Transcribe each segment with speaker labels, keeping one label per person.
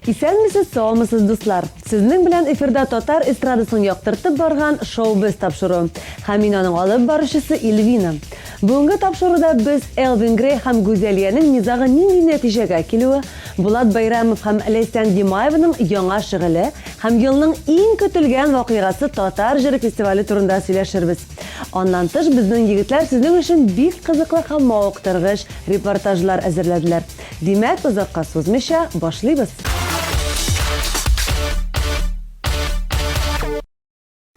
Speaker 1: Исәнмесез, саумысыз, дуслар! Сезнең белән эфирда татар эстрадасын яктыртып барган Шоу-без тапшыруы. Һәм мин аның алып баручысы Ильвина. Бүгенге тапшыруда без Элвин Грей һәм Гүзәлиянең низагы нинди нәтиҗәгә килүе, Булат Бәйрәмов һәм Ләйсән Гимаеваның яңа шөгыле һәм елның иң көтелгән вакыйгасы Татар җыры фестивале турында сөйләшербез. Аннан тыш, безнең егетләр сезнең өчен бик кызыклы һәм мавыктыргыч репортажлар әзерләделәр. Димәк, озакка сузмыйча, башлыйбыз!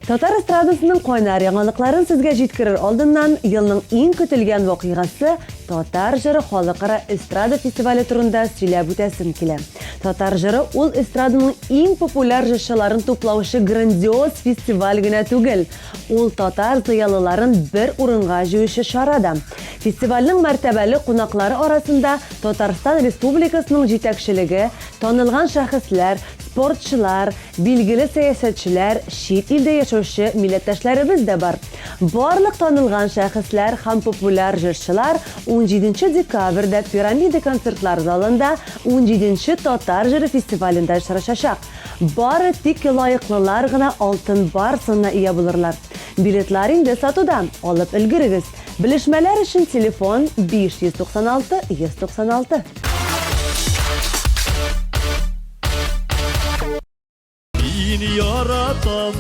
Speaker 1: Татар эстрадасының кайнар яңалыкларын сезгә җиткерер алдыннан, елның иң көтелгән вакыйгасы Татар җыры халыкара эстрада фестивале турында сөйләп үтәсем килә. Татар җыры ул эстраданың иң популяр җырчыларын туплаучы грандиоз фестиваль генә түгел, ул татар зыялыларын бер урынга җыючы чара да. Фестивальнең мәртәбәле кунаклары арасында Татарстан Республикасының җитәкчелеге, танылган шәхесләр, спортчылар, Билгеле сәясәтчеләр, чит илдә яшәүче милләттәшләребез дә бар. Барлык танылган шәхесләр һәм популяр җырчылар унҗиденче декабрьдә Пирамида концертлар залында унҗиденче Татар җыры фестивалендә очрашачак. Бары тик лаеклылар гына Алтын Барс ына ия булырлар. Билетлар инде сатуда, алып өлгерегез. Белешмәләр өчен телефон, 596 196.
Speaker 2: Мин яратам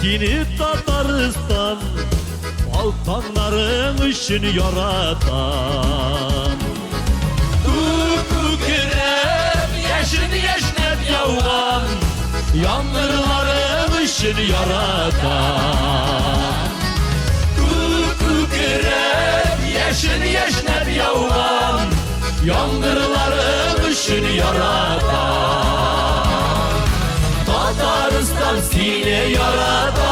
Speaker 2: сине, Татарстан, Ал таңнарың өчен яратам. Күк күкрәп, яшен яшьнәп яуган Яңгырларың өчен яратам. Күк күкрәп, яшен яшьнәп яуган Яңгырларың өчен яратам. Татарстан сине яратам.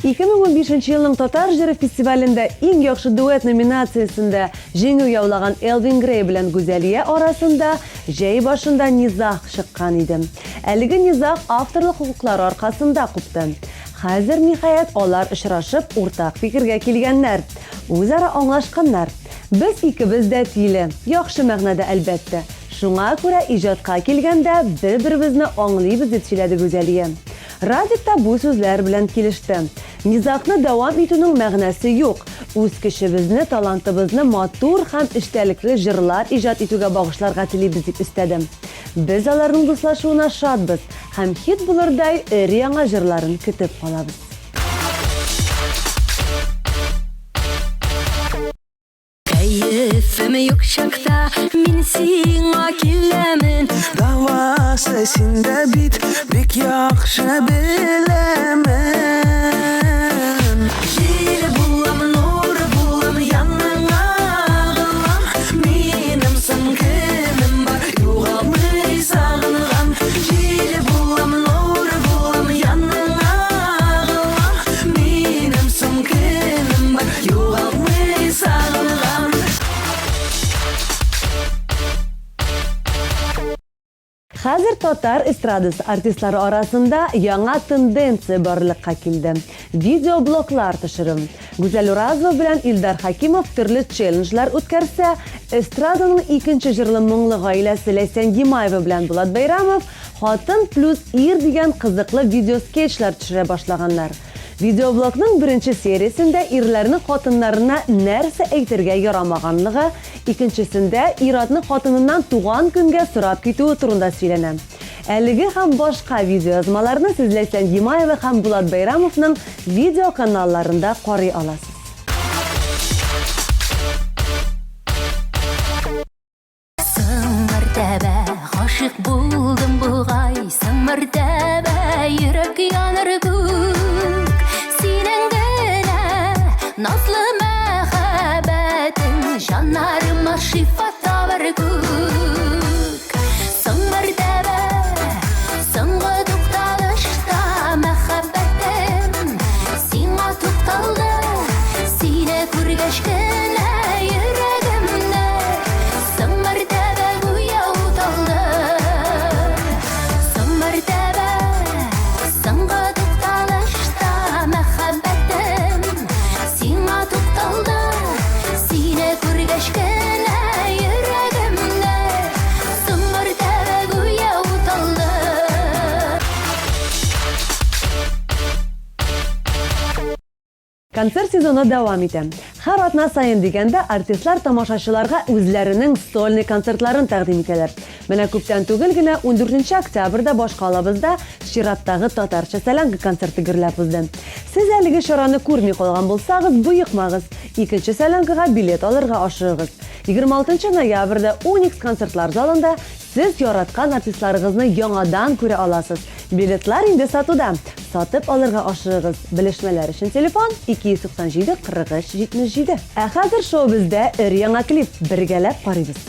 Speaker 1: 2015 елның Татар җыры фестивалендә Иң яхшы дуэт номинациясендә җиңү яулаган Элвин Грей белән Гүзәлия арасында җәй башында низаг чыккан иде. Әлеге низаг авторлык хокуклары аркасында купты. Хәзер, ниһаять, алар очрашып, уртак фикергә килгәннәр. Үзара аңлашканнар. Без икебез дә тиле. Яхшы мәгънәдә, әлбәттә. Шуңа күрә иҗатка килгәндә бер-беребезне аңлыйбыз, дип сөйләде Гүзәлия. Радик та бу сүзләр белән килеште. Низагны дәвам итүнең мәгънәсе юк. Үз көчебезне, талантыбызны матур һәм эчтәлекле җырлар иҗат итүгә багышларга телибез, дип өстәде. Без аларның дуслашуына шатбыз һәм хит булырдай өр-яңа җырларын көтеп калабыз.
Speaker 3: Кәефем юк чакта мин сиңа киләмен.
Speaker 4: Дәвасы синдә бит, бик яхшы беләмен.
Speaker 3: Җил булам, нур булам, яныңа агылам. Минем соң кемем бар, югалмый сагынган. Җил булам, нур булам, яныңа агылам. Минем соң кемем бар, югалмый сагынган.
Speaker 1: Хәзер татар эстрадасы артистлары арасында яңа тенденция барлыкка килде, видеоблоглар төшерү. Гүзәл Уразова белән Илдар Хәкимов төрле челленджлар үткәрсә, эстраданың икенче җырлы-моңлы гаиләсе Ләйсән Гимаева белән Булат Бәйрәмов Хатын плюс ир дигән кызыклы видеоскетчлар төшерә башлаганнар. Видеоблогның беренче сериясендә ирләрнең хатыннарына нәрсә әйтергә ярамаганлыгы, икенчесендә ир-атның хатыныннан туган көнгә сорап китүе турында сөйләнә. Әлеге һәм башка видеоязмаларны сез Ләйсән Гимаева һәм Булат Бәйрәмовның видеоканалларында карый аласыз.
Speaker 3: Соң мәртәбә гашыйк булдым бугай, соң мәртәбә йөрәк яныр күк. Синең генә назлы мәхәббәтең җаннарыма шифа табар күк. Соң мәртәбә, соңгы тукталышта мәхәббәтем сиңа тукталды. Сине күргәч кенә йөрәгемне соң мәртәбә гүя уталды. Соң мәртәбә, соңгы тукталышта мәхәббәтем.
Speaker 1: Концерт сезоны дәвам итә. Һәр атна саен дигәндә артистлар тамашачыларга үзләренең сольный концертларын тәкъдим итәләр. Менә күптән түгел генә 14 октябрьдә башкалабызда чираттагы Татарча солянка концерты гөрләп узды. Сез әлеге чараны күрми калган булсагыз, боекмагыз, икенче солянкага билет алырга ашыгыгыз. 26 ноябрьдә Уникс концертлар залында сез яраткан артистларыгызны яңадан күрә аласыз. Билетлар инде сатуда. Сатып алырга ашыгыгыз. Белешмәләр өчен телефон 297 43 77. Ә хәзер шоу бездә өр-яңа клип. Бергәләп карыйбыз.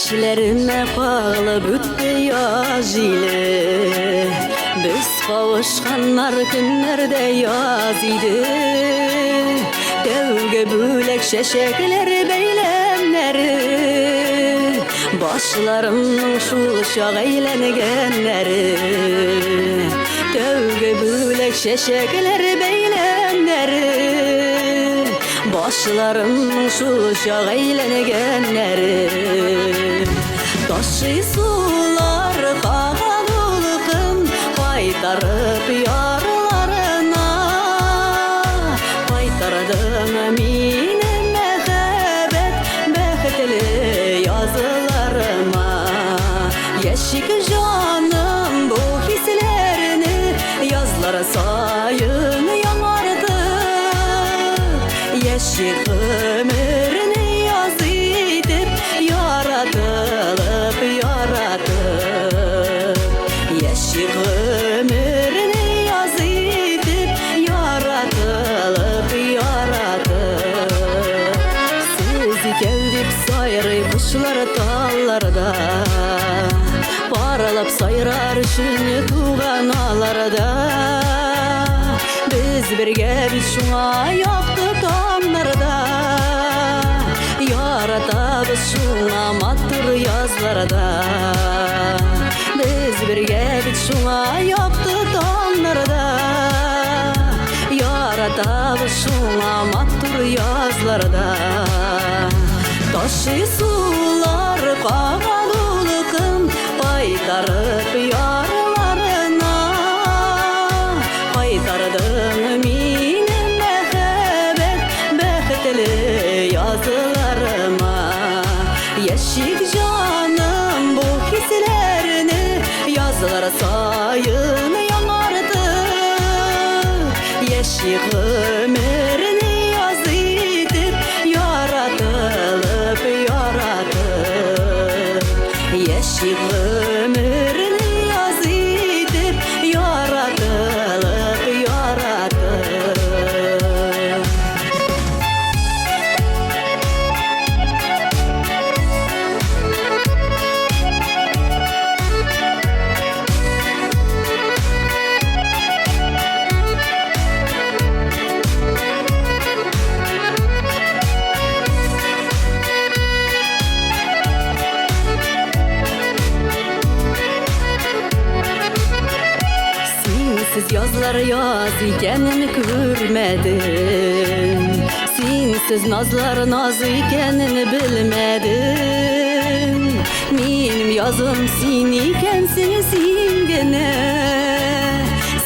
Speaker 3: Чәчләремә кагылып үтте яз җиле. Без кавышканнар көннәрдә яз иде. Тәүге бүләк чәчәкләр бәйләмнәре. Башларымның шул чак әйләнгәннәре. Тәүге бүләк чәчәкләр бәйләмнәре. Башларымның шул чак әйләнгәннәре. Ташый сулар кага дулкын, кайтарып ярларына. Кайтардың мине мәхәббәт бәхетле язларыма. Яшик җаным бу хисләрне язлар саен яңартып. Яшик гомерне яз итеп, яратылып, яратып. Яшик гомерне яз итеп, яратылып, яратып. Сез икәү дип сайрый кошлар талларда. Паралап сайрар өчен туган аларда. Без бергә бит шуңа якты таңнарда. Яратабыз шуңа матур язларда. Без бергә бит шуңа якты таңнарда. Яратабыз шуңа матур язларда. Ташый сулар кага дулкын, кайтарып ярларына. Кайтардың мине мәхәббәт бәхетле язларыма. Яшик җаным бу хисләрне язлар саен яңартып. Яшик гомерне яз итеп, яратылып, яратып. Яшик гомерне яз итеп, яратылып, яратып. Синсез язлар яз икәнен күрмәдем. Синсез назлар наз икәнен белмәдем. Минем язым син икәнсең син генә.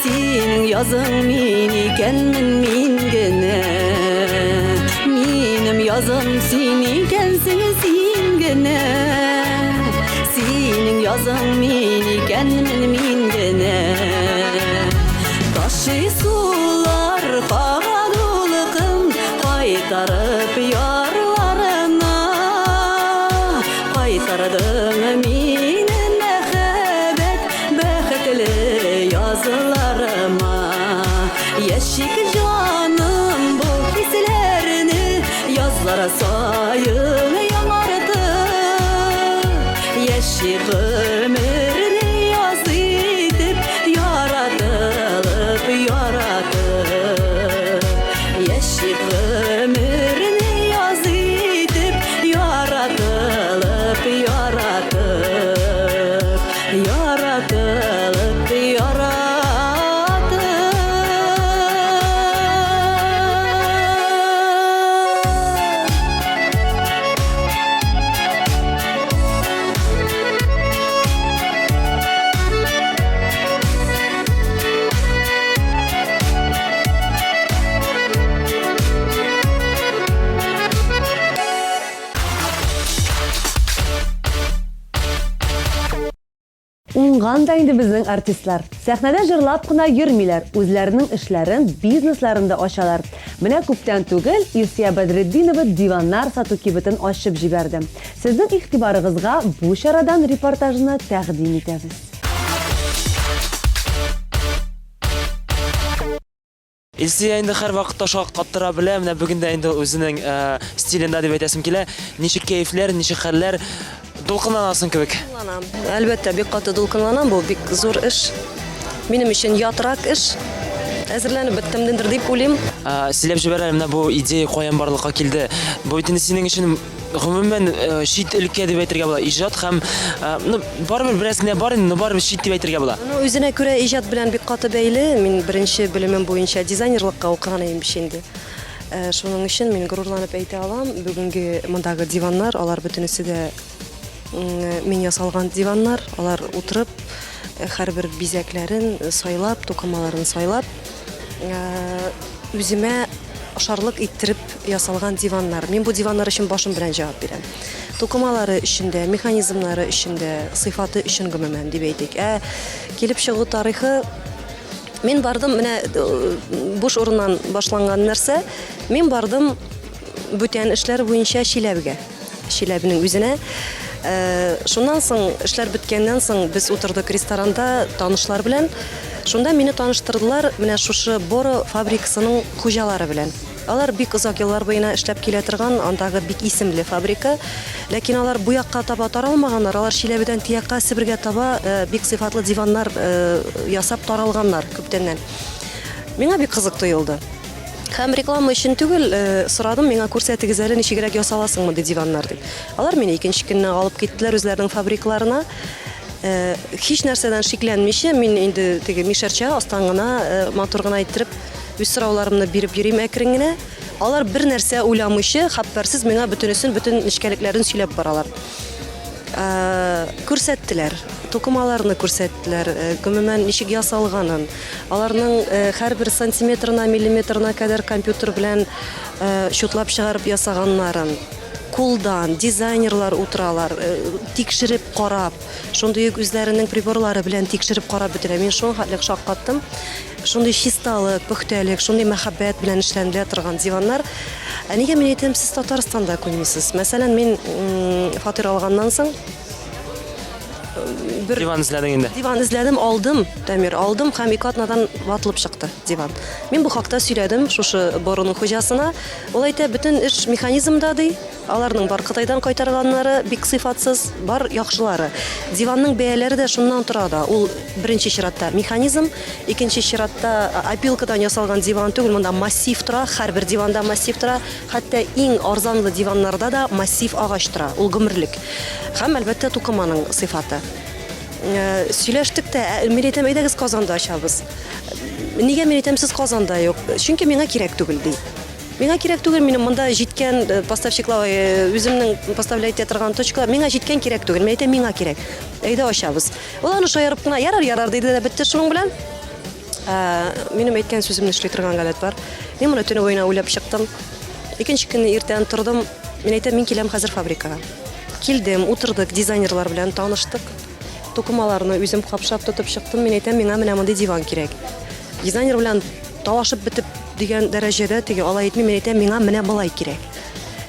Speaker 3: Синең язың мин икәнмен мин генә. Минем язым син икәнсең син генә. Синең язың мин икәнмен мин генә. Ташый сулар кага дулкын, кайтарып ярларына. Кайтардың мине мәхәббәт бәхетле язларыма. Яшик җаным бу хисләрне язлар саен яңартып. Яшик гомерне яз итеп, яратылып, яратып.
Speaker 1: Уңган да инде безнең артистлар. Сәхнәдә җырлап кына йөрмиләр, үзләренең эшләрен, бизнесларын да ачалар. Менә күптән түгел Илсөя Бәдретдинова диваннар сату кибетен ачып җибәрде. Сезнең игътибарыгызга бу чарадан репортажны тәкъдим итәбез.
Speaker 5: Илсөя инде һәрвакытта шаккаттыра белә. Менә бүген дә инде ул үзенең э, стилендә дип әйтәсем килә. Ничек кәефләр, ничек хәлләр? Дулкынланасың кебек.
Speaker 6: Дулкынланам. Әлбәттә, бик каты дулкынланам. Бу бик зур эш. Минем өчен ятрак эш. Әзерләнеп беттемдер дип уйлыйм.
Speaker 5: Э, Сөйләп җибәр әле, менә бу идея каян барлыкка килде? Бу бит инде синең өчен гомумән э, чит өлкә дип әйтергә була. Иҗат һәм э, ну, барыбер бераз генә бар инде, но барыбер чит дип әйтергә була.
Speaker 6: Ну, үзенә күрә иҗат белән бик каты бәйле. Мин беренче белемем буенча дизайнерлыкка укыган идем бит инде. Э, шуның өчен мин горурланып әйтә алам, бүгенге мондагы диваннар, алар бөтенесе дә мин ясалган диваннар, алар утырып, һәрбер бизәкләрен сайлап, тукымаларын сайлап, үземә ошарлык иттереп ясалган диваннар. Мин бу диваннар өчен башым белән җавап бирәм. Тукымалары өчен дә, механизмнары өчен дә, сыйфаты өчен гомумән дип әйтик. Ә килеп чыгу тарихы мин бардым, менә буш урыннан башланган нәрсә. Мин бардым бүтән эшләр буенча Чиләбегә. Чиләбенең үзенә. Э, шуннан соң, эшләр беткәннән соң, без утырдык ресторанда танышлар белән. Шунда мине таныштырдылар менә шушы Боро фабрикасының хуҗалары белән. Алар бик озак еллар буена эшләп килә торган, андагы бик исемле фабрика. Ләкин алар бу якка таба таралмаганнар, алар Чиләбедән тиякка, Себергә таба э, бик сыйфатлы диваннар э, ясап таралганнар күптәннән. Миңа бик кызык тоелды. Һәм реклама өчен түгел, э, сорадым, миңа күрсәтегез әле, ничегрәк ясаласың мондый диваннар дип. Алар мине икенче көнне алып киттеләр үзләренең фабрикаларына. Э, һич нәрсәдән шикләнмичә, мин инде теге мишәрчә астан гына э, матур гына иттереп үз сорауларымны биреп йөрим әкрен генә. Алар бер нәрсә уйламыйча, хәбәрсез миңа бөтенесен, бөтен нечкәлекләрен сөйләп баралар. Күрсәттеләр, тукымаларны күрсәттеләр, гомумән, ничек ясалганын. Аларның һәрбер сантиметрына, миллиметрына кадәр компьютер белән чутлап чыгарып ясаганнарын. Кулдан, дизайнерлар утыралар, тикшереп карап, шундый ук үзләренең приборлары белән тикшереп карап бетерә. Мин шуңа хәтле шаккаттым. Шундый чисталык, пөхтәлек, шундый мәхәббәт белән эшләнелә торган диваннар. Ә нигә мин әйтәм, сез Татарстанда күнмисез? Мәсәлән, мин фатир алганнан соң
Speaker 5: бер диван эзләдең инде.
Speaker 6: Диван эзләдем, алдым, Дамир, алдым һәм ике атнадан ватылып чыкты диван. Мин бу хакта сөйләдем шушы борының хуҗасына. Ул әйтә, бөтен эш механизмда ди. Аларның бар Кытайдан кайтарганнары бик сыйфатсыз, бар яхшылары. Диванның бәяләре дә шуннан тора да. Ул беренче чиратта механизм, икенче чиратта опилкадан ясалган диван түгел, монда массив тора, һәрбер диванда массив тора. Хәтта иң арзанлы диваннарда да массив агач тора, ул гомерлек. Һәм, әлбәттә, тукыманың сыйфаты. Э, сөйләштек тә, ә, мин әйтәм, әйдәгез Казанда ачабыз. Нигә мин әйтәм, сез Казанда юк? Чөнки миңа кирәк түгел, ди. Миңа кирәк түгел, минем монда җиткән э, поставщиклар, э, үземнең поставлять итә торган точкалар, миңа җиткән кирәк түгел. Мин әйтәм, миңа кирәк. Әйдә ачабыз. Ул аны шаярып кына, ярар, ярар диде дә бетте шуның белән. Ә, минем әйткән сүземне эшли торган гадәт бар. Мин моны төне буена уйлап чыктым. Икенче көнне иртән тордым. Мин әйтәм, мин киләм хәзер фабрикага. Килдем, утырдык, дизайнерлар белән таныштык. Тукымаларны үзем капшап тотып чыктым. Мин әйтәм, миңа менә мондый диван кирәк. Дизайнер белән талашып бетеп дигән дәрәҗәдә теге алай итми, мин әйтәм, миңа менә болай кирәк.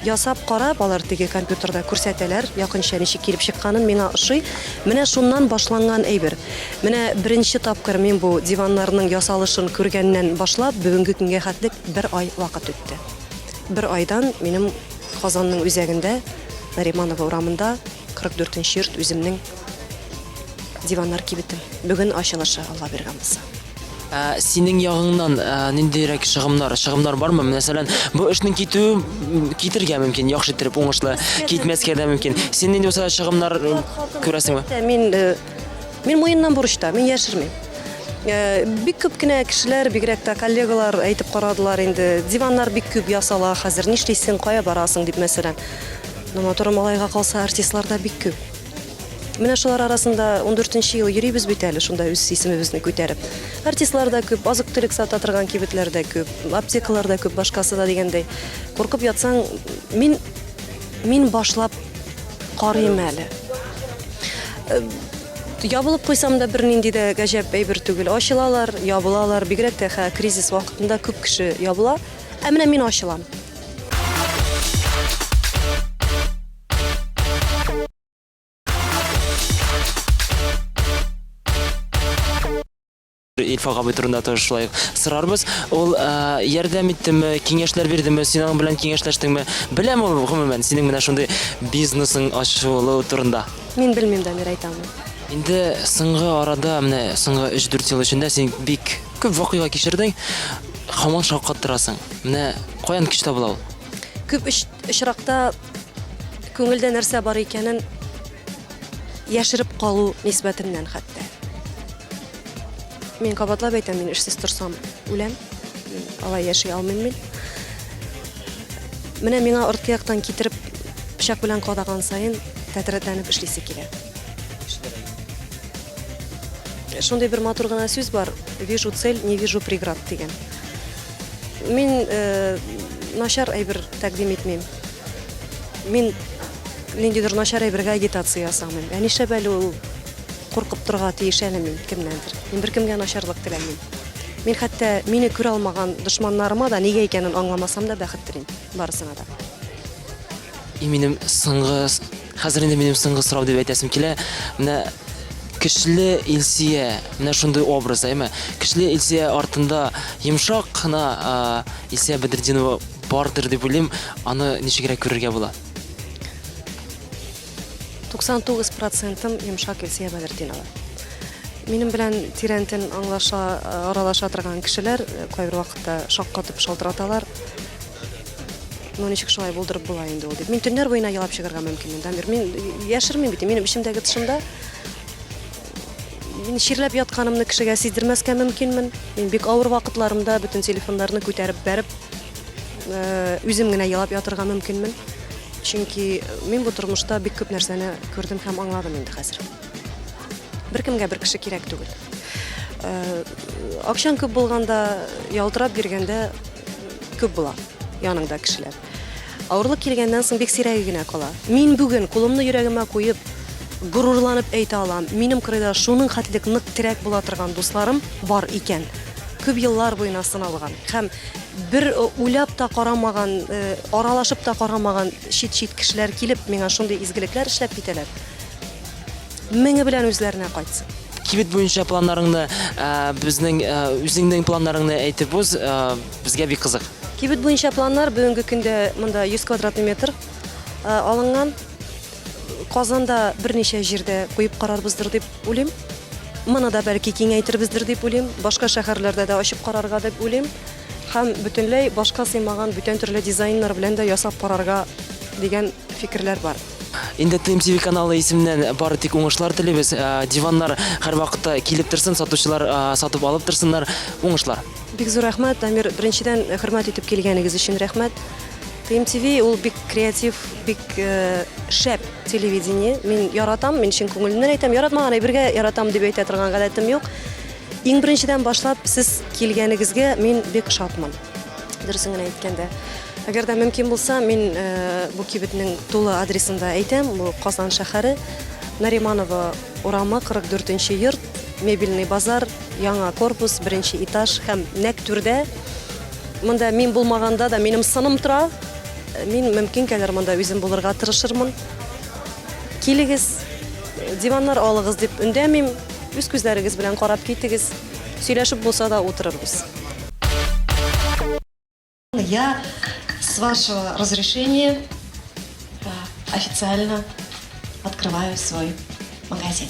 Speaker 6: Ясап карап, алар теге компьютерда күрсәтәләр, якынча ничек килеп чыкканын, миңа ошый. Менә шуннан башланган әйбер. Менә беренче тапкыр мин бу диваннарның ясалышын күргәннән башлап, бүгенге көнгә хәтлек бер ай вакыт үтте. Бер айдан минем Казанның үзәгендә, Нариманова урамында, 44 нче йорт үземнең диваннар кибетем. Бүген ачылышы, Алла биргән булса.
Speaker 5: Ә, синең ягыңнан ә, ниндирәк чыгымнар, чыгымнар бармы? Мәсәлән, бу эшнең китүе китергә мөмкин, яхшы иттереп, уңышлы, китмәскә дә мөмкин. Син нинди булса да чыгымнар күрәсеңме?
Speaker 6: Мин э, мин муеннан бурычта, мин яшермим. Э, бик күп кенә кешеләр, бигрәк тә коллегалар әйтеп карадылар инде, диваннар бик күп ясала хәзер, нишлисең, кая барасың дип мәсәлән. Но матур малайга калса, артистлар да бик күп. Менә шулар арасында ундүртенче ел йөрибез бит әле, шунда үз исемебезне күтәреп. Артистлар да күп, азык-төлек сата торган кибетләр дә күп, аптекалар да күп, башкасы да дигәндәй. Куркып ятсаң, мин мин башлап карыйм әле. Э, Ябылып куйсам да бернинди дә гаҗәп әйбер түгел. Ачылалар, ябылалар. Бигрәк тә хә кризис вакытында күп кеше ябыла. Ә менә мин ачылам.
Speaker 5: Илфак абый турында тоже шулай ук сорарбыз. Ул э, ярдәм иттеме, киңәшләр бирдеме, син аның белән киңәшләштеңме? Беләме ул гомумән синең менә шундый бизнесың ачылу турында?
Speaker 6: Мин белмим, Дамир, әйтә алмыйм.
Speaker 5: Инде соңгы арада, менә соңгы 3-4 ел эчендә син бик күп вакыйга кичердең, һаман шаккаттырасың. Менә каян көч табыла ул?
Speaker 6: Күп очракта күңелдә нәрсә бар икәнен яшереп калу нисбәтеннән хәтта. Мин кабатлап әйтәм, мин эшсез торсам, үләм. Мин алай яши алмыйм мин. Менә миңа арткы яктан китереп пычак белән кадаган саен тәтрәтләнеп эшлисе килә. Шундый бер матур гына сүз бар, вижу цель, не вижу преград дигән. Мин э, начар әйбер тәкъдим итмим. Мин ниндидер начар әйбергә агитация ясамыйм. Ә нишләп әле ул куркып торырга тиеш әле мин кемнәндер? Мин беркемгә начарлык теләмим. Мин хәтта мине күрә алмаган дошманнарыма да нигә икәнен аңламасам да бәхет телим барысына да.
Speaker 5: И минем соңгы, хәзер инде минем соңгы сорау дип әйтәсем килә. Менә көчле Илсия, менә шундый образ, әйме? Көчле Илсия артында йомшак кына Илсия Бәдретдинова бардыр дип уйлыйм. Аны ничегрәк күрергә була?
Speaker 6: 99 процентым йомшак Илсия Бәдретдинова. Минем белән тирәнтен аңлаша, аралаша торган кешеләр кайбер вакытта шаккатып шалтыраталар. Ну, ничек шулай булдырып була инде ул дип. Мин төннәр буена елап чыгарга мөмкинмен, Дамир. Мин яшермим бит, минем эчемдәге тышымда мин чирләп ятканымны кешегә сиздермәскә мөмкинмен. Мин бик авыр вакытларымда бөтен телефоннарны күтәреп бәреп, үзем генә елап ятырга мөмкинмен. Чөнки мин бу тормышта бик күп нәрсәне күрдем һәм аңладым инде хәзер. Беркемгә бер кеше кирәк түгел. Акчаң күп булганда, ялтырап йөргәндә күп була яныңда кешеләр. Авырлык килгәннән соң бик сирәге генә кала. Мин бүген кулымны йөрәгемә куеп, горурланып әйтә алам, минем кырыйда шуның хәтлек нык терәк була торган дусларым бар икән. Күп еллар буена сыналган һәм бер уйлап та карамаган, аралашып та карамаган чит-чит кешеләр килеп, миңа шундый изгелекләр эшләп китәләр. Меңе белән үзләренә кайтсын.
Speaker 5: Кибет буенча планнарыңны, безнең үзеңнең планнарыңны әйтеп уз, безгә бик кызык.
Speaker 6: Кибет буенча планнар бүгенге көндә монда 100 квадратный метр алынган. Казанда берничә җирдә куеп карарбыздыр дип уйлыйм. Моны да бәлки киңәйтербездер дип уйлыйм. Башка шәһәрләрдә дә ачып карарга дип уйлыйм. Һәм бөтенләй башка сыймаган бүтән төрле дизайннар белән дә ясап карарга дигән фикерләр бар.
Speaker 5: Инде ТМТV каналы исеменнән бары тик уңышлар телибез. Диваннар һәрвакытта килеп торсын, сатучылар сатып алып торсыннар. Уңышлар!
Speaker 6: Бик зур рәхмәт, Дамир. Беренчедән, хөрмәт итеп килгәнегез өчен рәхмәт. ТМТV ул бик креатив, бик шәп телевидение. Мин яратам, мин чын күңелемнән әйтәм. Яратмаган әйбергә яратам дип әйтә торган гадәтем юк. Иң беренчедән башлап, сез килгәнегезгә мин бик шатмын. Дөресен генә әйткәндә. Әгәр дә мөмкин булса, мин бу кибетнең тулы адресын да әйтәм. Бу Казан шәһәре, Нариманова урамы, 44 нче йорт, мебельный базар, яңа корпус, беренче этаж һәм нәкъ түрдә. Монда мин булмаганда да минем сыным тора. Мин мөмкин кадәр монда үзем булырга тырышырмын. Килегез, диваннар алыгыз дип өндәмим. Үз күзләрегез белән карап китегез. Сөйләшеп булса да утырырбыз.
Speaker 7: Я, с вашего разрешения, официально открываю свой магазин.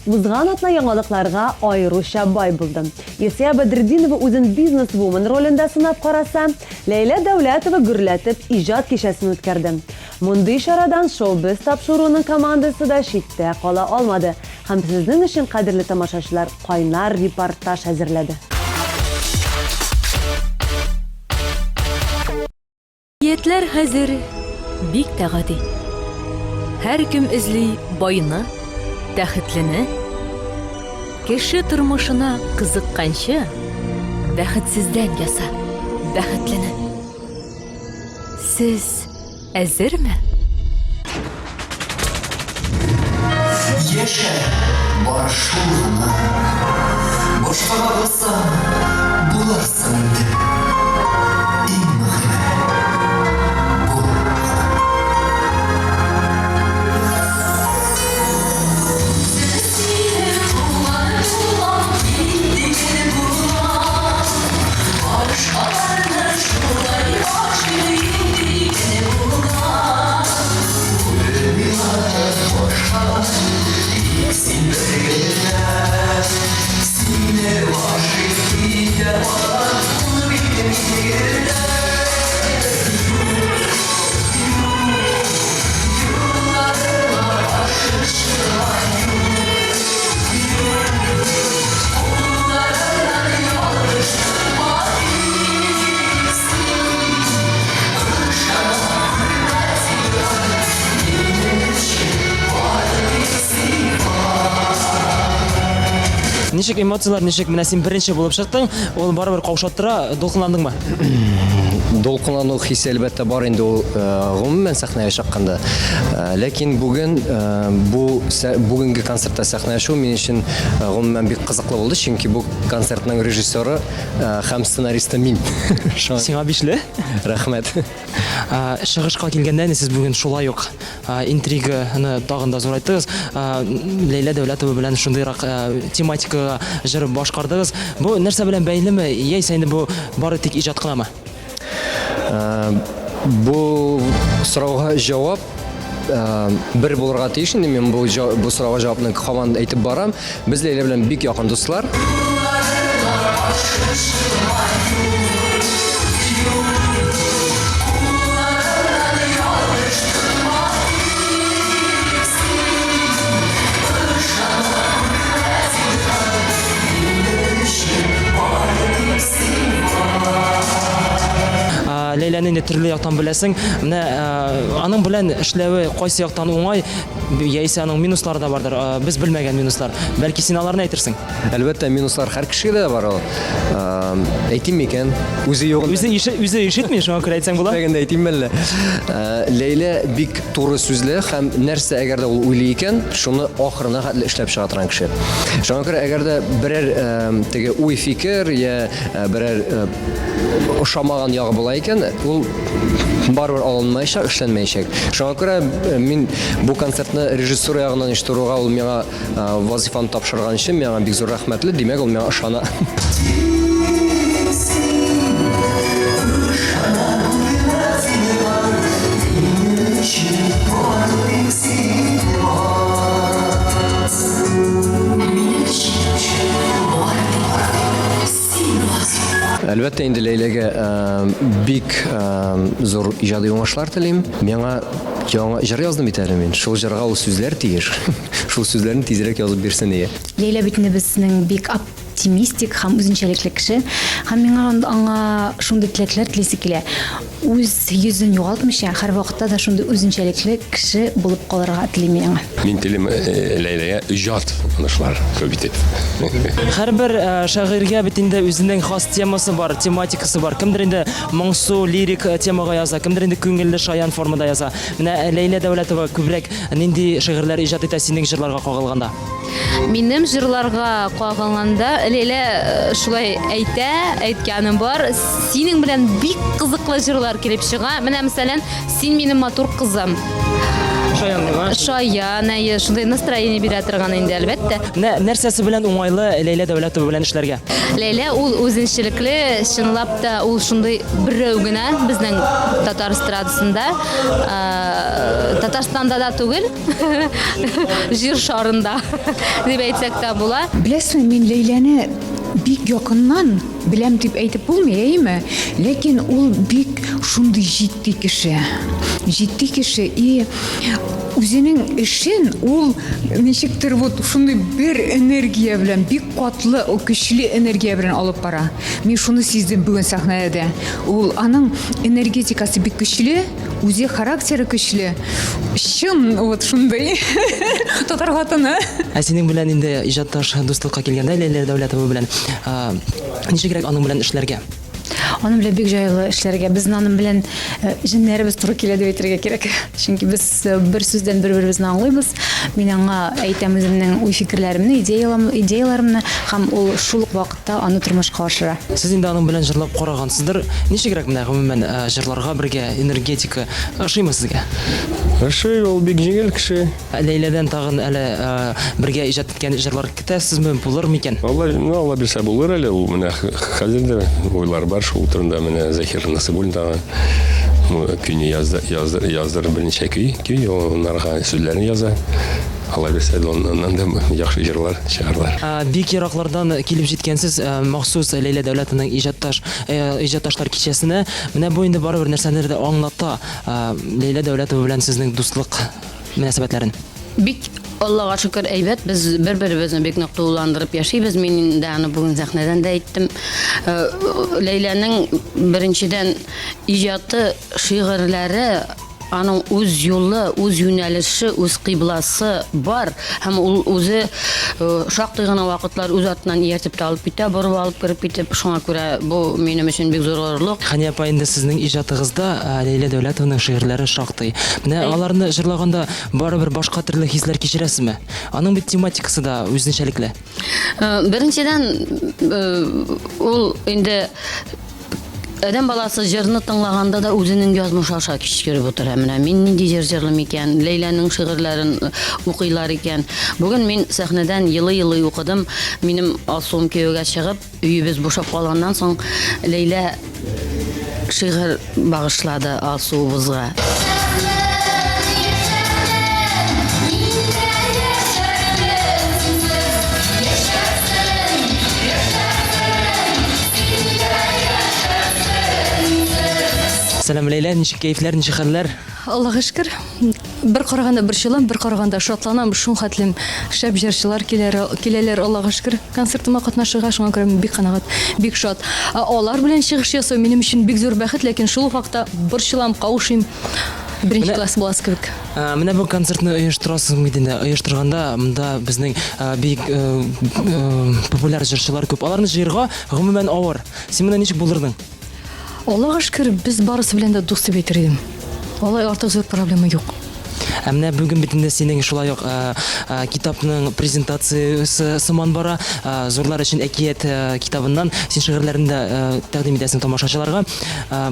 Speaker 1: Узган атна яңалыкларга аеруча бай булды. Илсөя Бәдретдинова үзен бизнес-вумен ролендә сынап караса, Ләйлә Дәүләтова гөрләтеп иҗат кичәсен үткәрде. Мондый чарадан Шоу-биз тапшыруының командасы да читтә кала алмады һәм сезнең өчен, кадерле тамашачылар, кайнар репортаж әзерләде.
Speaker 3: Ниятләр хәзер бик тә гади. Һәркем эзли байны, тәхетлене. Кеше тормышына кызыкканчы, бәхетсездән яса бәхетлене. Сез әзерме?
Speaker 4: Яшә, бары шул гына. Башкага булсаң, булырсың инде. Иң мөһиме, бул гына.
Speaker 5: Ничек эмоцияләр, ничек менә син беренче булып чыктың, ул барыбер каушаттыра, дулкынландыңмы?
Speaker 8: Дулкынлану хисе әлбәттә бар инде ул э, гомумән сәхнәгә чыкканда. Э, ләкин бүген э, бу бүгенге концертта сәхнәгә чыгу минем өчен гомумән бик кызыклы булды, чөнки бу концертның режиссеры һәм сценаристы мин.
Speaker 5: Сиңа бишле.
Speaker 8: Рәхмәт.
Speaker 5: Чыгышка килгәндә инде сез бүген шулай ук интриганы тагын да зурайттыгыз. Ләйлә Дәүләтова белән шундыйрак тематикага җыр башкардыгыз. Бу нәрсә белән бәйлеме, яисә инде бу бары тик иҗат кынамы?
Speaker 8: Бу сорауга җавап бер булырга тиеш инде мин бу, бу сорауга җавапны һаман әйтеп барам. Без Ләйлә белән бик якын дуслар.
Speaker 5: Ләйләне инде төрле яктан беләсең. Менә аның белән эшләве кайсы яктан уңай, яисә аның минуслары да бардыр. Без белмәгән минуслар. Бәлки син аларны әйтерсең?
Speaker 8: Әлбәттә, минуслар һәр кешегә дә бар ул. Әйтим микән? Үзе югында.
Speaker 5: Үзе иши, үзе ишетми, шуңа күрә әйтсәң була.
Speaker 8: Әйтмәгәндә әйтим әллә. Ләйлә бик туры сүзле һәм нәрсә әгәр дә ул уйлый икән, шуны ахырына хәтле эшләп чыга торган кеше. Шуңа күрә әгәр дә берәр теге уй-фикер я берәр ошамаган ягы була икән, ул барыбер алынмаячак, эшләнмәячәк. Шуңа күрә мин бу концертны режиссура ягыннан оештыруга ул миңа вазифаны тапшырган өчен миңа бик зур рәхмәтле, димәк, ул миңа ышана. Әлбәттә инде Ләйләгә бик зур иҗади уңышлар телим. Миңа яңа җыр яздым бит әле мин. Шул җырга ул сүзләр тиеш. Шул сүзләрне тизрәк язып бирсен ие.
Speaker 9: Ләйлә бит инде безнең бик оптимистик һәм үзенчәлекле кеше. Һәм миңа аңа шундый теләкләр телисе килә. Үз йөзен югалтмыйча, һәрвакытта да шундый үзенчәлекле кеше булып калырга телим мин аңа.
Speaker 10: Мин телим Ләйләгә иҗат уңышлар күп итеп.
Speaker 5: Һәрбер шагыйрьгә бит инде үзенең хас темасы бар, тематикасы бар. Кемдер инде моңсу, лирик темага яза, кемдер инде күңелле, шаян формада яза. Менә Ләйлә Дәүләтова күбрәк нинди шигырьләр иҗат итә синең җырларга кагылганда?
Speaker 11: Минем җырларга кагылганда, Ләйлә э, шулай әйтә, әйткәнем бар. Синең белән бик кызыклы җырлар килеп чыга. Менә мәсәлән, син минем матур кызым.
Speaker 5: Шаян,
Speaker 11: Шаян, әйе, шундый настроение бирә торган инде, әлбәттә.
Speaker 5: Менә нәрсәсе белән уңайлы Ләйлә Дәүләтова белән эшләргә?
Speaker 11: Ләйлә ул үзенчәлекле, чынлап та ул шундый берәү генә безнең татар эстрадасында. Э, Татарстанда да түгел, Җир шарында дип әйтсәк тә була.
Speaker 12: Беләсеңме, мин Ләйләне бик якыннан беләм дип әйтеп булмый, әйеме? Ләкин ул бик шундый җитди кеше. җитди кеше и үзенең эшен ул ничектер вот шундый бер энергия белән, бик катлы, көчле энергия белән алып бара. Мин шуны сиздем бүген сәхнәдә дә. Ул аның энергетикасы бик көчле, үзе характеры көчле. Чын вот шундый татар хатыны.
Speaker 5: Ә синең белән инде иҗатташ дуслыкка килгәндә, Ләйлә Дәүләтова белән, ничегрәк аның белән эшләргә?
Speaker 9: Аның белән бик җайлы эшләргә. Безнең аның белән э, җеннәребез туры килә дип әйтергә кирәк. Чөнки без э, бер сүздән бер-беребезне аңлыйбыз. Мин аңа әйтәм үземнең уй-фикерләремне, идеяларымны һәм ул шул ук вакытта аны тормышка ашыра.
Speaker 5: Сез инде аның белән җырлап карагансыздыр. Ничегрәк менә гомумән э, җырларга бергә, энергетика ошыймы сезгә?
Speaker 10: Ошый, ул бик җиңел кеше.
Speaker 5: Ләйләдән тагын әле бергә иҗат иткән җырлар көтәсезме, булыр микән?
Speaker 10: Алла, ну, Алла бирсә булыр әле ул. Менә хәзер дә уйлар бар шул турында. Менә Заһир Насыйбуллин тагын көйне язды, язды, яздырып берничә көй, көй оннарга сүзләрен яза. Алла бирсә, аннан да яхшы җырлар чыгарлар.
Speaker 5: Бик ераклардан килеп җиткәнсез, махсус Ләйлә Дәүләтованың иҗатташ, иҗатташлар кичәсенә. Менә бу инде барыбер нәрсәнедер дә аңлата. Ләйлә Дәүләтова белән сезнең дуслык мөнәсәбәтләрен?
Speaker 13: Бик Аллага шөкер, әйбәт. Без бер-беребезне бик нык тулыландырып яшибез. Мин инде аны бүген сәхнәдән дә әйттем. Э, Ләйләнең беренчедән иҗаты, шигырьләре аның үз юлы, үз юнәлеше, үз кыйбласы бар һәм ул үзе э, шактый гына вакытлар үз артыннан ияртеп тә алып китә, борып алып кереп китеп. Шуңа күрә бу минем өчен бик зур горурлык.
Speaker 5: Хәния апа, инде сезнең иҗатыгызда Ләйлә Дәүләтованың шигырьләре шактый. Менә аларны җырлаганда барыбер башка төрле хисләр кичерәсезме? Аның бит тематикасы да үзенчәлекле.
Speaker 13: Беренчедән, ул инде адәм баласы җырны тыңлаганда да үзенең язмышы аша кичкереп утыра. Менә мин нинди җыр җырлыйм икән, Ләйләнең шигырьләрен укыйлар икән. Бүген мин сәхнәдән елый-елый укыдым. Минем Алсуым кияүгә чыгып, Өебез бушап калганнан соң Ләйлә шигырь багышлады Алсуыбызга.
Speaker 5: Сәлам, Ләйлә, ничек кәефләр, ничек хәлләр?
Speaker 14: Аллага шөкер. Бер караганда борчылам, бер караганда шатланам. Шул хәтлем шәп җырчылар киләр, киләләр, Аллага шөкер, концертыма катнашырга. Шуңа күрә мин бик канәгать, бик шат. Ә алар белән чыгыш ясау минем өчен бик зур бәхет, ләкин шул ук вакытта борчылам, каушыйм. Беренче класс баласы кебек.
Speaker 5: Менә бу концертны оештырасың бит инде. Оештырганда монда безнең бик популяр җырчылар күп. Аларны җыярга гомумән авыр. Син моны ничек булдырдың?
Speaker 14: Аллага шөкер, без барысы белән дә дус дип әйтер идем. Алай артык зур проблема юк.
Speaker 5: Ә менә бүген бит инде синең шулай ук э, э, китапның презентациясе сыман бара. Э, Зурлар өчен әкият китабыннан син шигырьләрен дә тәкъдим итәсең тамашачыларга.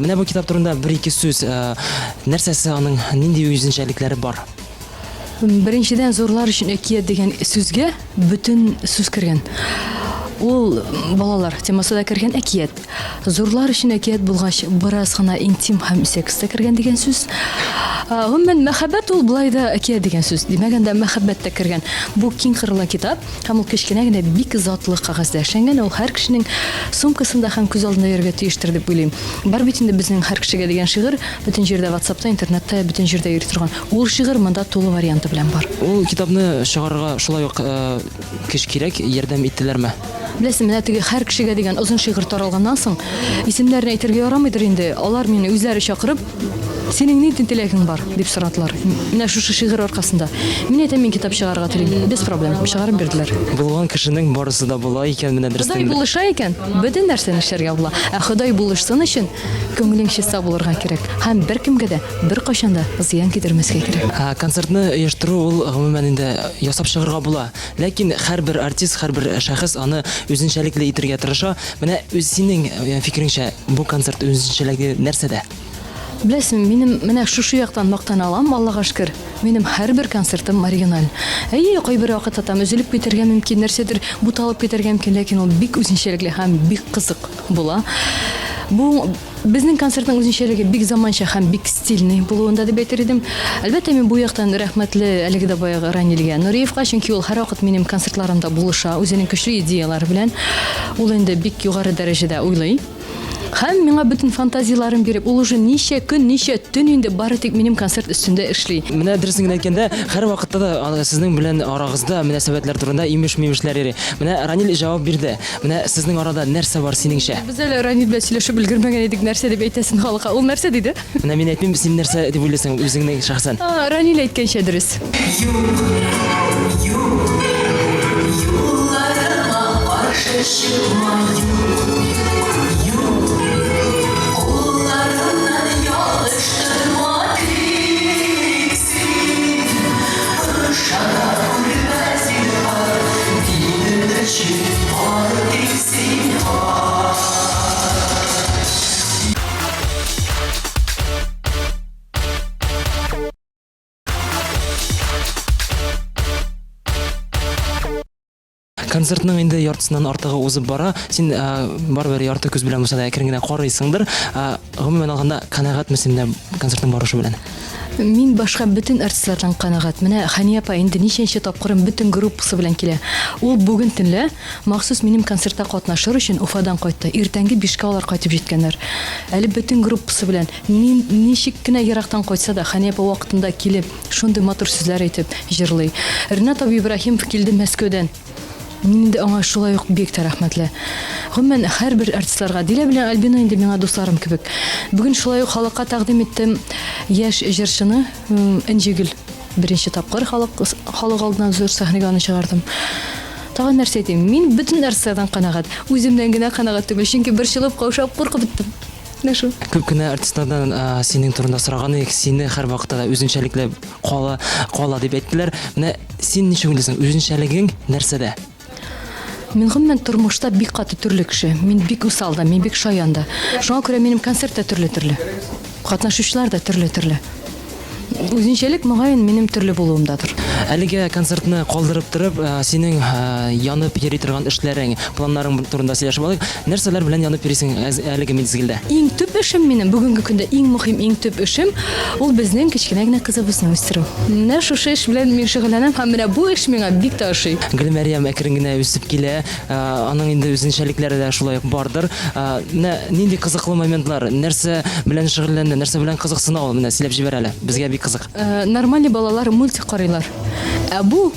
Speaker 5: Менә бу китап турында бер-ике сүз. Нәрсәсе аның, нинди үзенчәлекләре бар?
Speaker 14: Беренчедән, зурлар өчен әкият дигән сүзгә бөтен сүз кергән. Ул балалар темасы да кергән әкият. Зурлар өчен әкият булгач, бераз гына интим һәм секс та кергән дигән сүз. Гомумән, мәхәббәт ул болай да әкият дигән сүз. Димәк, анда мәхәббәт тә кергән. Бу киң кырлы китап һәм ул кечкенә генә бик затлы кәгазьдә эшләнгән. Ул һәр кешенең сумкасында һәм күз алдында йөрергә тиештер дип уйлыйм. Бар бит инде безнең һәр кешегә дигән шигырь, бөтен җирдә WhatsApp-та, интернетта, бөтен җирдә йөри торган. Ул шигырь монда тулы варианты белән бар.
Speaker 5: Ул китапны чыгарырга шулай ук көч кирәк, ярдәм иттеләрме?
Speaker 14: Беләсең, менә теге һәр кешегә дигән озын шигырь таралганнан соң, исемнәрен әйтергә ярамыйдыр инде, алар мине үзләре чакырып, Синең нинди теләгең бар? дип сорадылар. Менә шушы шигырь аркасында. Мин әйтәм, мин китап чыгарырга телим. Без проблем. Чыгарып бирделәр.
Speaker 5: Булган кешенең барысы да була икән, менә
Speaker 14: дөрестән дә. Ходай булыша икән, бөтен нәрсәне эшләргә була. Ә Ходай булышсын өчен, күңелең чиста булырга кирәк. Һәм беркемгә дә Беркайчан да зыян китермәскә кирәк.
Speaker 5: Концертны оештыру ул, гомумән, инде ясап чыгарга була. Ләкин һәрбер артист, һәрбер шәхес аны үзенчәлекле итергә тырыша. Менә үз синең фикереңчә, бу концерт үзенчәлеге нәрсәдә?
Speaker 14: Беләсеңме, минем менә шушы яктан мактана алам, Аллага шөкер, минем һәрбер концертым оригиналь. Әйе, кайбер вакытта там өзелеп китәргә мөмкин, нәрсәдер буталып китәргә мөмкин, ләкин ул бик үзенчәлекле һәм бик кызык була. Бу Безнең концертның үзенчәлеге бик заманча һәм бик стильный булуында дип әйтер идем. Әлбәттә, мин бу яктан рәхмәтле әлеге дә баягы Ранилгә Нуриевка, чөнки ул һәрвакыт минем концертларымда булыша, үзенең көчле идеяләре белән. Ул инде бик югары дәрәҗәдә уйлый. Һәм миңа бөтен фантазияләрен биреп, ул уже ничә көн, ничә төн инде бары тик минем концерт өстендә эшли.
Speaker 5: Менә дөресен генә әйткәндә, һәрвакытта да сезнең белән арагызда мөнәсәбәтләр турында имеш-мимешләр йөри. Менә Ранил җавап бирде. Менә сезнең арада нәрсә бар синеңчә?
Speaker 14: Без әле Ранил белән сөйләшеп өлгермәгән идек, нәрсә дип әйтәсен халыкка. Ул нәрсә диде?
Speaker 5: Менә мин әйтмим, син нәрсә дип уйлыйсың үзеңнең шәхсән?
Speaker 14: Ранил әйткәнчә дөрес.
Speaker 4: Юк, юк, юлларыма каршы чыкма, юк, юк, кулларымнан ялгыштырма тик син, ышана күрмә зинһар, минем өчен бары тик син бар.
Speaker 5: Концертның инде яртысыннан артыгы узып бара. Син ә, барыбер ярты күз белән булса да әкрен генә карыйсыңдыр. Ә, гомумән алганда, канәгатьме син менә концертның барышы белән?
Speaker 14: Мин башка бөтен артистлардан канәгать. Менә Хәния апа инде ничәнче тапкырым бөтен группасы белән килә. Ул бүген төнлә махсус минем концертта катнашыр өчен Уфадан кайтты. Иртәнге бишкә алар кайтып җиткәннәр. Әле бөтен группасы белән. Мин ничек кенә ерактан кайтса да, Хәния апа вакытында килеп, шундый матур сүзләр әйтеп җырлый. Ренат абый Ибраһимов килде Мәскәүдән. Мин инде аңа шулай ук бик тә рәхмәтле. Гомумән, һәрбер артистларга, Дилә белән Альбина инде миңа дусларым кебек. Бүген шулай ук халыкка тәкъдим иттем яшь җырчыны, Энҗегөл. Беренче тапкыр халык халык алдына зур сәхнәгә аны чыгардым. Тагын нәрсә әйтим? Мин бөтен артистлардан канәгать. Үземнән генә канәгать түгел, чөнки борчылып, каушап, куркып беттем. Менә шул.
Speaker 5: Күп кенә артистлардан синең турында сораган идек, сине һәрвакытта да үзенчәлекле кала, кала дип әйттеләр. Менә син ничек уйлыйсың, үзенчәлегең нәрсәдә?
Speaker 14: Мин гомумән тормышта бик каты төрле кеше. Мин бик усал да, мин бик шаян да. Шуңа күрә минем концерт та төрле-төрле. Катнашучылар да төрле-төрле. Үзенчәлек, мөгаен, минем төрле булуымдадыр.
Speaker 5: Әлегә концертны калдырып торып, синең янып йөри торган эшләрең, планнарың турында сөйләшеп алыйк. Нәрсәләр белән янып йөрисең әлеге мизгелдә?
Speaker 14: Иң төп эшем минем, бүгенге көндә иң мөһим, иң төп эшем, ул безнең кечкенә генә кызыбызны үстерү. Менә шушы эш белән мин шөгыльләнәм һәм менә бу эш миңа бик тә ошый.
Speaker 5: Гөлмәрьям әкрен генә үсеп килә. Аның инде үзенчәлекләре дә шулай ук бардыр. Менә нинди кызыклы моментлар, нәрсә белән шөгыльләнде, нәрсә белән кызыксына ул, менә сөйләп җибәр әле. Безгә бик кызык.
Speaker 14: Нормальный балалар мультик карыйлар. Ә бу,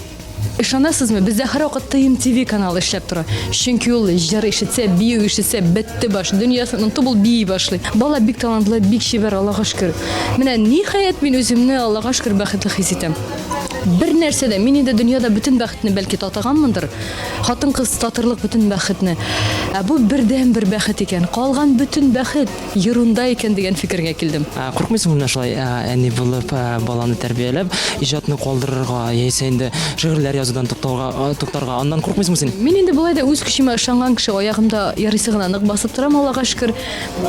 Speaker 14: ышанасызмы, бездә һәрвакыт ТМТВ каналы эшләп тора. Чөнки ул җыр ишетсә, бию ишетсә, бетте баш, дөньясын онытып ул бии башлый. Бала бик талантлы, бик чибәр, Аллага шөкер. Менә ниһаять мин үземне, Аллага шөкер, бәхетле хис итәм. Бер нәрсә дә, мин инде дөньяда бөтен бәхетне бәлки татыганмындыр, Хатын-кыз татырлык бөтен бәхетне. Ә бу бердәнбер бәхет икән. Калган бөтен бәхет ерунда икән дигән фикергә килдем.
Speaker 5: Ә куркмыйсыңмы менә шулай әни булып, баланы тәрбияләп, иҗатны калдырырга, яисә инде шигырьләр язудан туктауга, туктарга? Аннан куркмыйсыңмы син?
Speaker 14: Мин инде болай да үз көчемә ышанган кеше, аягымда ярыйсы гына нык басып торам, Аллага шөкер.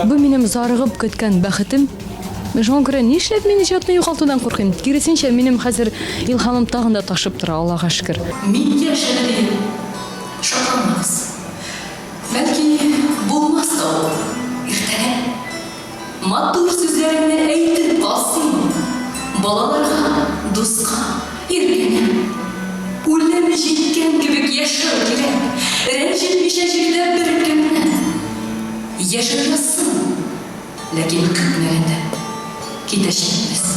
Speaker 14: Бу минем зарыгып көткән бәхетем. Шуңа күрә нишләп мин иҗатны югалтудан куркыйм? Киресенчә, минем хәзер илһамым тагын да ташып тора, Аллага шөкер.
Speaker 4: Мин яшь әле диеп, шатланмагыз. Бәлки, булмас та ул иртәгә. Матур сүзләреңне әйтеп кал син, Балаларга, дуска, иркәңә. Үлем җиткән кебек яшәү кирәк, Рәнҗетмичә җирдә беркемне. Яшәү язсын! Ләкин көтмәгәндә китәчәкбез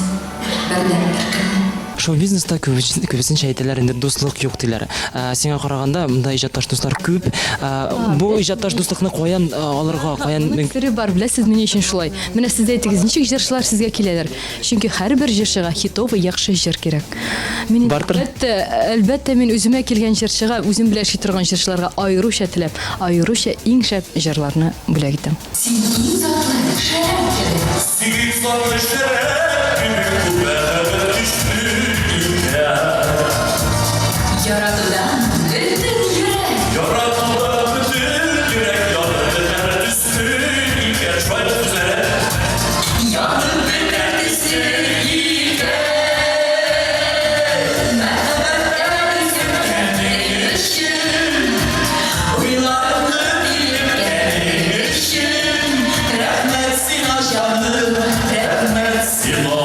Speaker 4: бердәнбер көнне.
Speaker 5: Шоу-бизнеста күбесенчә әйтәләр инде дуслык юк диләр. Ә, сиңа караганда монда иҗатташ дуслар күп. Ә, бу иҗатташ дуслыкны каян алырга, каян
Speaker 14: Моның сере бар, беләсезме ни өчен шулай? Менә сез дә әйтегез, ничек җырчылар сезгә киләләр? Чөнки һәрбер җырчыга хитовый яхшы җыр кирәк. Мин
Speaker 5: Бартер.
Speaker 14: әлбәттә, әлбәттә мин үземә килгән җырчыга, үзем белән эшли торган җырчыларга аеруча теләп, аеруча иң шәп җырларны бүләк итәм.
Speaker 4: Син иң затлы шәраб кебек.
Speaker 2: Син затлы шәраб кебек күбәләп төштең юкә.
Speaker 4: Яратудан бөтен йөрәк.
Speaker 2: Яратудан бөтен йөрәк янып бетәр төсле икән. Шулай да сүзләре.
Speaker 4: Янып бетәр төсле икән. Мәхәббәттән өзелгәнең өчен. Уйларымны биргәнең өчен. Рәхмәт сиңа, җаным, рәхмәт сиңа.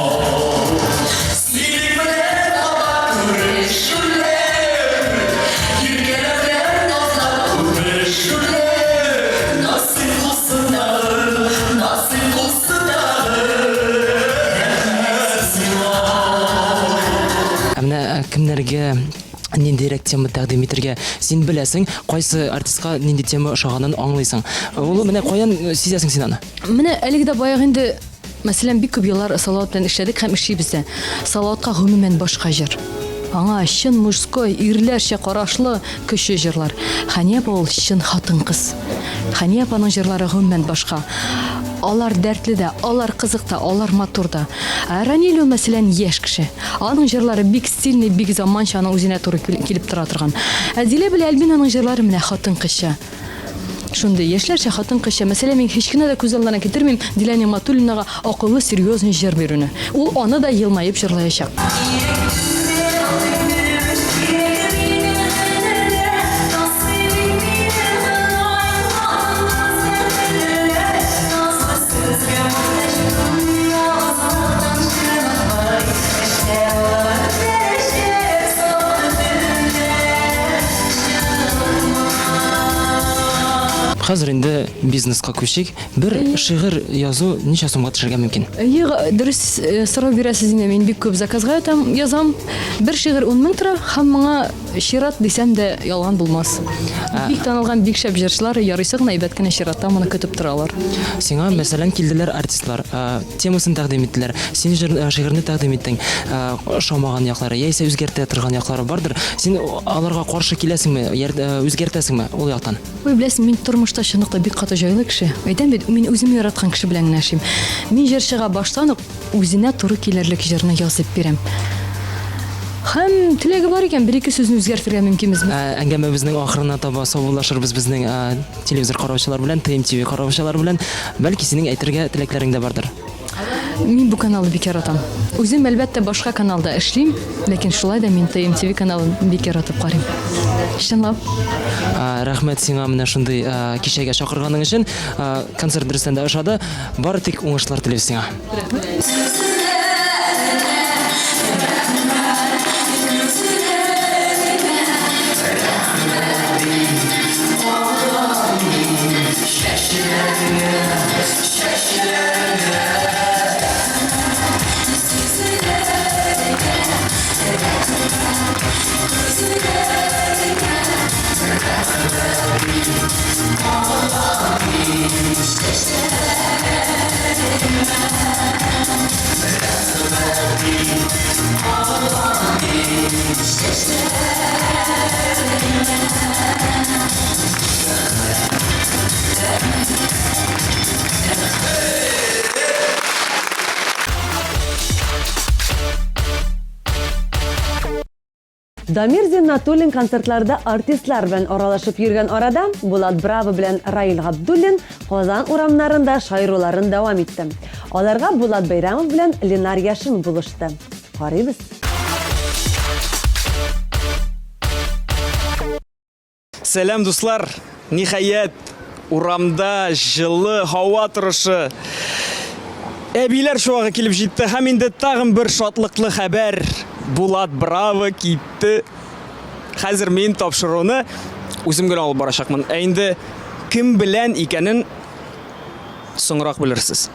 Speaker 5: Менә кемнәргә ниндирәк тема тәкъдим итергә син беләсең, кайсы артистка нинди тема ошаганын аңлыйсың. Ул менә каян сизәсең син аны?
Speaker 14: Менә әлеге дә баягы инде, мәсәлән, бик күп еллар Салават белән эшләдек һәм эшлибез дә. Салаватка гомумән башка җыр. Аңа чын мужской, ирләрчә карашлы, көчле җырлар. Хәния апа ул чын хатын-кыз. Хәния апаның җырлары гомумән башка. Алар дәртле дә, алар кызык та, алар матур да. Ә Раниль ул, мәсәлән, яшь кеше. Аның җырлары бик стильный, бик заманча, аның үзенә туры килеп тора торган. Ә Дилә белән Альбинаның җырлары менә хатын-кызча. Шундый яшьләрчә, хатын-кызча. Мәсәлән, мин һич кенә дә күз алдына китермим Дилә Нигъмәтуллинага акыллы, серьезный җыр бирүне. Ул аны да елмаеп җырлаячак.
Speaker 5: Хәзер инде бизнеска күчик. Бер шигырь язу ничә сумга төшергә мөмкин?
Speaker 14: Әйе, дөрес э, сорау бирәсез инде. Мин бик күп заказга ятам, язам. Бер шигырь 10 мең тора һәм моңа чират дисәм дә ялган булмас. Бик танылган, бик шәп җырчылар ярыйсы гына әйбәт кенә чиратта моны көтеп торалар.
Speaker 5: Сиңа, мәсәлән, килделәр артистлар, темасын тәкъдим иттеләр. Син җыр, шигырьне тәкъдим иттең. Ошамаган яклары, яисә үзгәртә торган яклары бардыр. Син аларга каршы киләсеңме, үзгәртәсеңме ул яктан?
Speaker 14: Ой, беләсең, мин тормышта чынлыкта бик каты җайлы кеше. Әйтәм бит, мин үзем яраткан кеше белән генә эшлим. Мин җырчыга баштан ук үзенә туры килерлек җырны язып бирәм. Һәм теләге бар икән, бер-ике сүзне үзгәртергә мөмкинбез.
Speaker 5: Әңгәмәбезнең ахырына таба саубуллашырбыз безнең телевизор караучылар белән, ТМТV караучылар белән. Бәлки синең әйтергә теләкләрең дә бардыр.
Speaker 14: Мин бу каналны бик яратам. Үзем, әлбәттә, башка каналда эшлим, ләкин шулай да мин ТМТV каналын бик яратып карыйм. Чынлап.
Speaker 5: Рәхмәт сиңа менә шундый кичәгә чакырганың өчен. Концерт дөрестән дә ошады. Бары тик уңышлар телибез сиңа.
Speaker 14: Рәхмәт.
Speaker 1: Дамир Зиннатуллин концертларда артистлар белән аралашып йөргән арада Булат Браво белән Раил Габдуллин Казан урамнарында шаяруларын дәвам итте. Аларга Булат Бәйрәмов белән Ленар Яшин булышты. Карыйбыз.
Speaker 15: Сәлам, дуслар! Ниһаять, урамда җылы һава торышы. Әбиләр чуагы килеп җитте һәм инде тагын бер шатлыклы хәбәр. Булат Браво китте. Хәзер мин тапшыруны үзем генә алып барачакмын. Ә инде кем белән икәнен соңрак белерсез.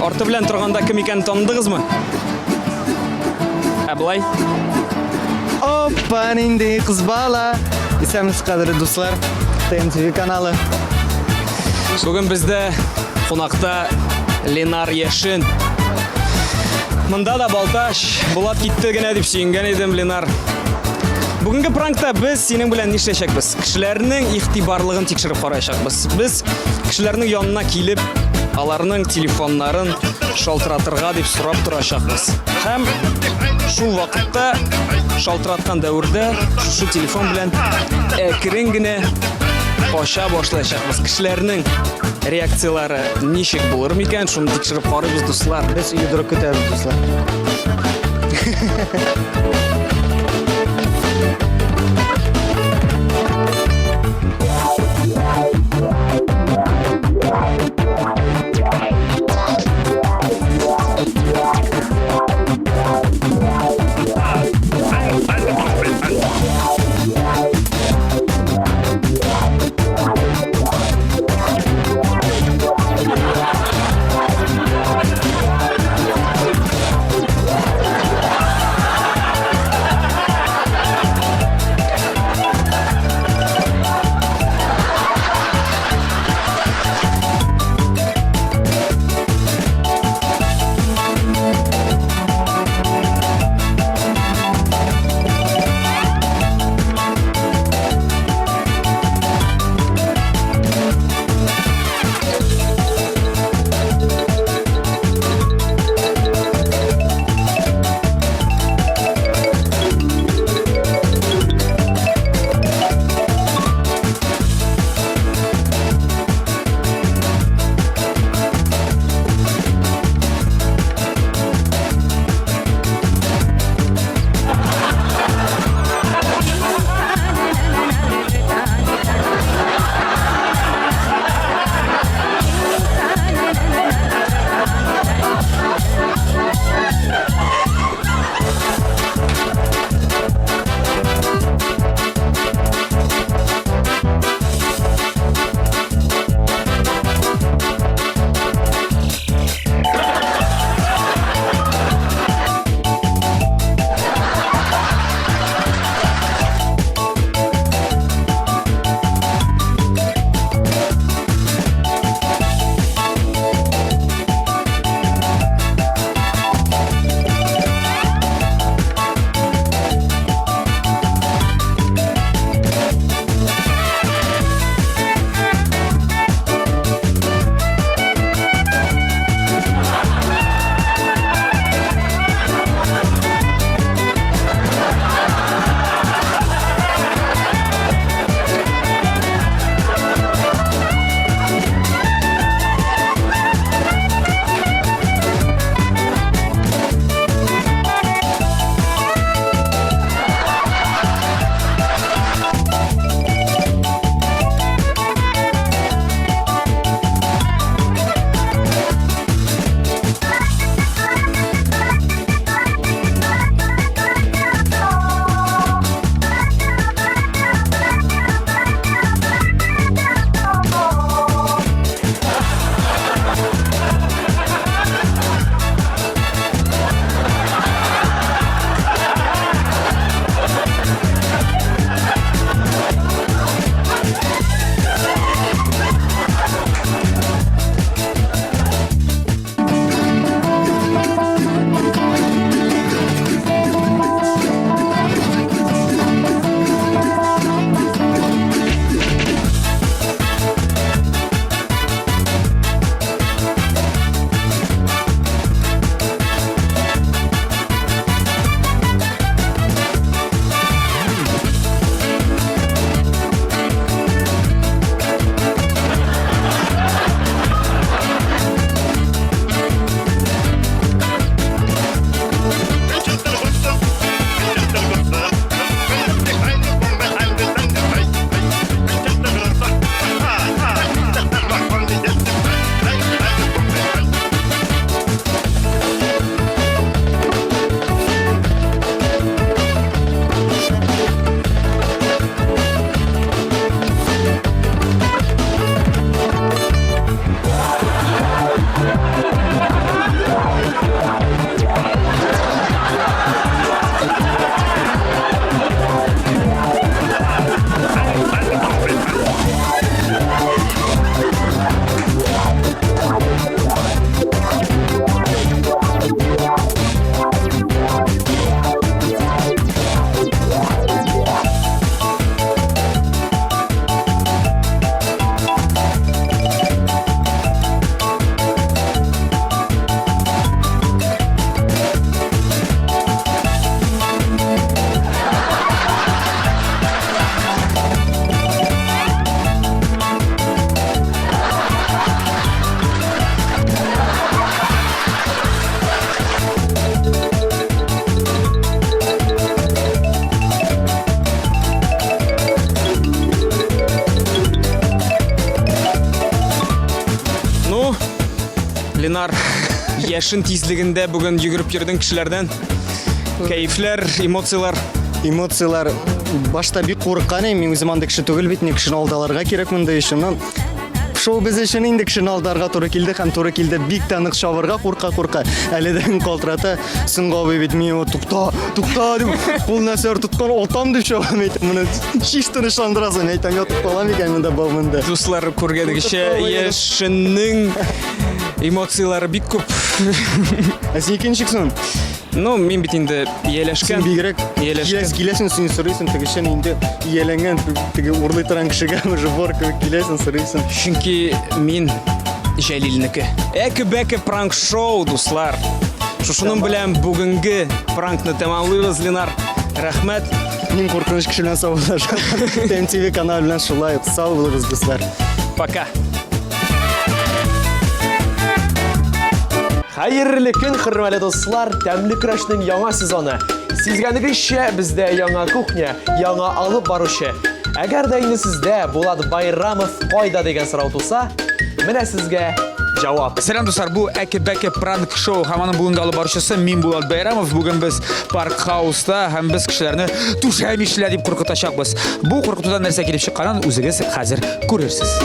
Speaker 15: Арты белән торганда кем икәнен таныдыгызмы? Ә болай?
Speaker 16: Опа, нинди кыз бала! Исәнмесез, кадерле дуслар. ТМТВ каналы.
Speaker 15: Бүген бездә кунакта Ленар Яшин. Монда да Балтач, Булат китте генә дип сөенгән идем, Ленар. Бүгенге пранкта без синең белән нишләячәкбез? Кешеләрнең игътибарлыгын тикшереп караячакбыз. Без кешеләрнең янына килеп, аларның телефоннарын шалтыратырга дип сорап торачакбыз. Һәм шул вакытта шалтыраткан дәвердә шушы телефон белән әкрен генә кача башлаячакбыз. Кешеләрнең реакцияләре ничек булыр микән, шуны тикшереп карыйбыз, дуслар.
Speaker 16: Без йодрык көтәбез, дуслар.
Speaker 15: Ленар, яшен тизлегендә бүген йөгереп йөрдең кешеләрдән. Кәефләр, эмоцияләр.
Speaker 16: Эмоцияләр башта бик курыккан идем, мин үзем андый кеше түгел бит, ни кешене алдаларга кирәк монда өчен. Но шоу без өчен инде кешене алдарга туры килде һәм туры килде бик тә нык чабырга курка-курка. Әледән калтырата. Соңгы абый бит мин тукта, тукта дип, кул нәрсәләр тоткан, атам дип чабам әйтәм. Моны һич тынычландырасың, әйтәм, ятып калам икән монда бабында.
Speaker 15: Дуслар, күргәнегезчә, яшеннең эмоцияләре бик күп.
Speaker 16: Ә синеке ничек соң?
Speaker 15: Ну, мин бит инде ияләшкән.
Speaker 16: Син бигрәк
Speaker 15: ияләшкән.
Speaker 16: Киләсең, син сорыйсың, тегешен инде ияләнгән, теге урлый торган кешегә уже вор кебек киләсең, сорыйсың.
Speaker 15: Чөнки мин Җәлилнеке. Әке-бәке пранк шоу, дуслар. Шушының белән бүгенге пранкны тәмамлыйбыз, Ленар. Рәхмәт.
Speaker 16: Мин куркыныч кеше белән саубуллашам. ТМТВ каналы белән шулай ук. Сау булыгыз, дуслар.
Speaker 15: Пока.
Speaker 17: Хәерле көн, хөрмәтле дуслар! Тәмле көрәшнең яңа сезоны. Сизгәнегезчә, бездә яңа кухня, яңа алып баручы. Әгәр дә инде сездә Булат Байрамов кайда дигән сорау туса, менә сезгә җавап.
Speaker 18: Сәлам, дуслар, бу Әке-бәке пранк шоу һәм аның бүгенге алып баручысы мин Булат Байрамов. Бүген без Парк Хауста һәм без кешеләрне түшәм ишелә дип куркытачакбыз. Бу куркытудан нәрсә килеп чыкканын үзегез хәзер күрерсез.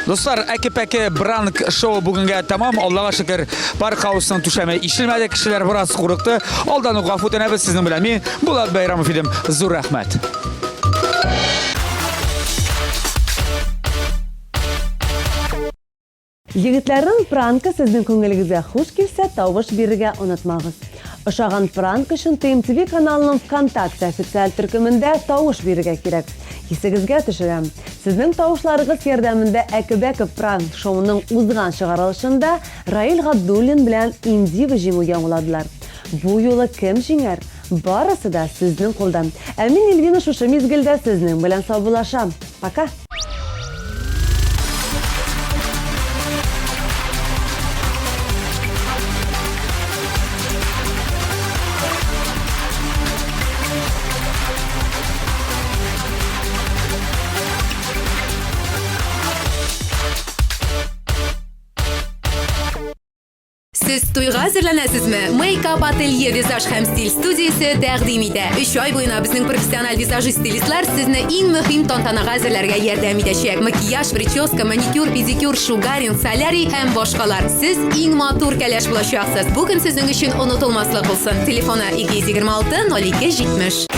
Speaker 18: Дуслар, әке-пәке бранк шоу бүгенгә тәмам. Аллага шөкер, парк хаусның түшәме ишелмәде, кешеләр бераз курыкты. Алдан ук гафу үтенәбез сезнең белән. Мин Булат Байрамов идем. Зур рәхмәт.
Speaker 1: Егетләрнең пранкы сезнең күңелегезгә хуш килсә, тавыш бирергә онытмагыз. Ошаган пранк өчен ТМТВ каналының ВКонтакте официаль төркемендә тавыш бирергә кирәк. Исегезгә төшерәм, сезнең тавышларыгыз ярдәмендә Әкебәке пранк шоуның узган чыгарылышында Раил Габдуллин белән Индива җиңү яуладылар. Бу юлы кем җиңәр? Барысы да сезнең кулда. Ә мин Эльвина шушы мизгелдә сезнең белән саубуллашам. Пока!
Speaker 12: Сез
Speaker 19: Туйга әзерләнәсезме? Мейкап ателье визаж һәм стиль студиясе тәкъдим итә. Өч ай буена безнең профессиональ визажист-стилистлар сезне иң мөһим тантанага әзерләргә ярдәм итәчәк. Макияж, прическа, маникюр, педикюр, шугаринг, солярий һәм башкалар. Сез иң матур кәләш булачаксыз. Бу көн сезнең өчен онытылмаслык булсын. Телефоны 226 02 70.